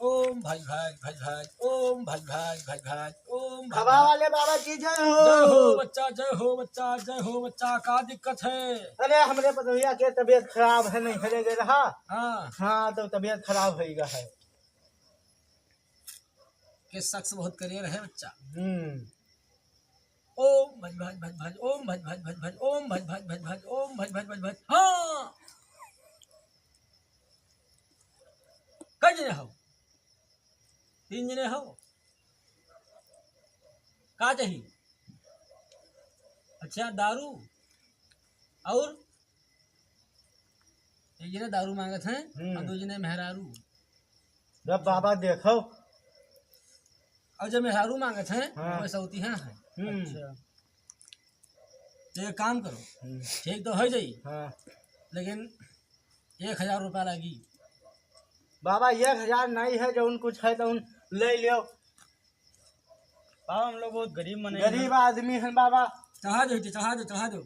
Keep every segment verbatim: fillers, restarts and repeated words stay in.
ओम भज भज भज भज, ओम भज भज भज भज, ओम भज हवा भज। वाले बाबा की जय हो। जय हो बच्चा, जय हो बच्चा, जय हो बच्चा। का दिक्कत है? अरे हमरे पतोहिया के तबीयत खराब है, नहीं घरे गए रहा। हाँ। हाँ, तो तबीयत खराब होइगा है। के शख्स बहुत करियर है बच्चा। हम्म। ओम भज भज भज भज, ओम भज भज भज भज, ओम भज भज भज भज, ओम भज भज भज भज। हाँ। कै जने हो? तीन जने हो। का चाही? अच्छा, दारू और एक जने दारू मांगत हैं हम्म। और दो जने मेहरारू। जब बाबा देखो। और जब मेहरारू मांगत हैं, हाँ। वो सौतिहा हैं। हम्म। अच्छा। तो एक काम करो, हम्म। ठीक तो हो जाई, हाँ। लेकिन एक हजार रुपया लागी। बाबा, एक हजार नहीं है, जौन कुछ है तौन ले लियो। बाबा, हम लोग बहुत गरीब मने गरीब हैं। आदमी हैं बाबा। चढ़ा दो, चढ़ा दो, चढ़ा दो।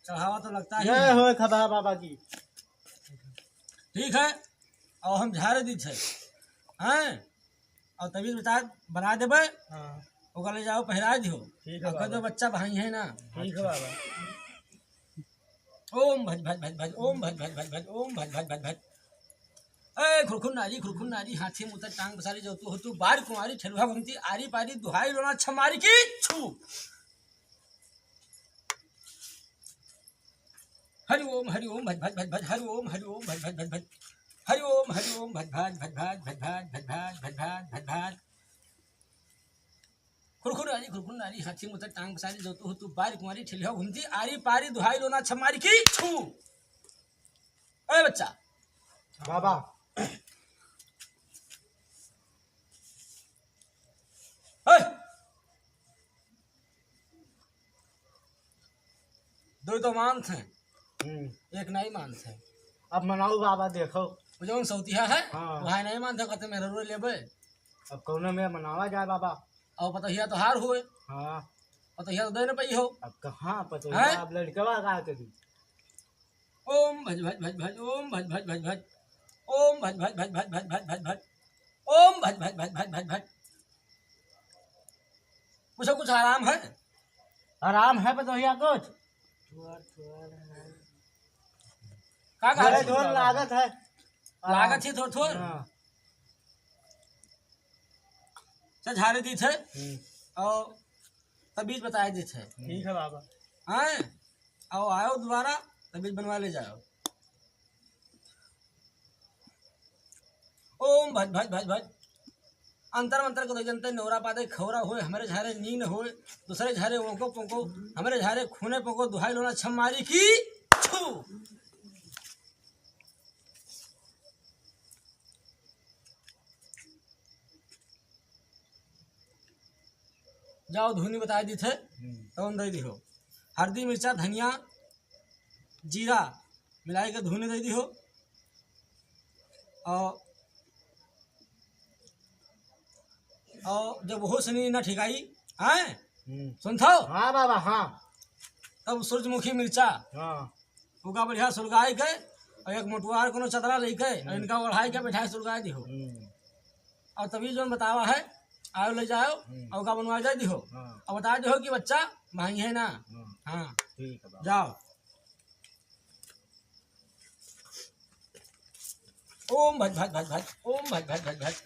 चढ़ावा तो लगता ही जय है। हो खबा बाबा की। ठीक है, और हम झारे दी थे, हैं? और तबीयत बता बना देबे। हाँ। ओकर ले जाओ, पहिरा दिहो। ठीक है और कह दो बाबा। बच्चा भाई है ना। ठीक है बाबा। ओम भज भज भज भज, ओम भज भज भज भज, ओम भज भज भज भज। ए खुरखुर नारी, खुरखुर नारी, हाथी मुतर टांग पसारी, जो तू हो तू बार कुंवारी, ठेलुहा घूमती आरी पारी, दुहाई लोना छमारी की छू। हरि ओम, हरि ओम, भज भज भज भज, हरि ओम, हरि ओम, भज भज भज भज, हरि ओम, हरि ओम, भज भज भज भज, भज भज भज भज, भज भज भज भज। खुरखुर नारी, खुरखुर नारी, हाथी मुतर टांग पसारी, जो तू हो तू बारी कुंवारी, ठेलिया घूमती आरी पारी, दुहाई लोना छमारी की छू। ए बच्चा। बाबा। ए! दो तो मानत हैं, हम्म। एक नहीं मानत हैं। अब मनाऊ बाबा, देखो। वो जौन सौतिहा है, हाँ। वह नहीं मानत है, कहते मेहररुआ लेबे। अब कौनो में मनावा जाए बाबा। और पतोहिया तोहार होए। हाँ। पतोहिया तो दे न पाई हो। अब कहाँ पतोहिया, हैं? अब लड़कवा का करी? ओम भज भज भज भज, ओम भज भज भज भज, ओम भज भज भज भज। ओम भज भज भज भज भज भज। कुछ, कुछ आराम है? आराम है पतोहिया कुछ? का कहा थोड़ा थी? थोड़ा लागत है। लागत ही थोड़ा थोड़ा। हाँ। चल झारे दी थे हम्म। और तबीज बताए दी थे। ठीक है बाबा। हैं? आओ, आओ दोबारा, तबीज बनवा ले जाओ। ओम भज भज भज भज। अंतर मंतर को दे जनते नोरा पादे खौरा होए, हमरे झारे नीन होए, दूसरे झारे ओंको पोंको, हमरे झारे खूने पोंको, दुहाई लोना छमारी की छू। जाओ धुनी बताए दी थे, हम्म। तौन दे दिहो। हरदी, मिर्चा, धनिया, जीरा मिलाई के धुनी दे दिहो। और, और जब होश नहीं ना ठिकाई, हैं? हम्म। सुनत हो? हाँ बाबा, हाँ। तब सूरजमुखी मिर्चा, हाँ। ओका बढ़िया सुलगाई के, और एक मोटुआर कोनो चदरा लेके, और हम्म। इनका ओढ़ाई के बैठाए सुलगाई दिहो। हम्म। और तबीज जौन बतावा है, आओ ले जाओ, हम्म। और ओका बनवा जाए दिहो। हाँ। और बता दिहो कि बच्चा भाई है ना। हाँ। हाँ। ठीक है बाबा। जाओ। ओम भज भज भज भज, ओम भज भज भज भज।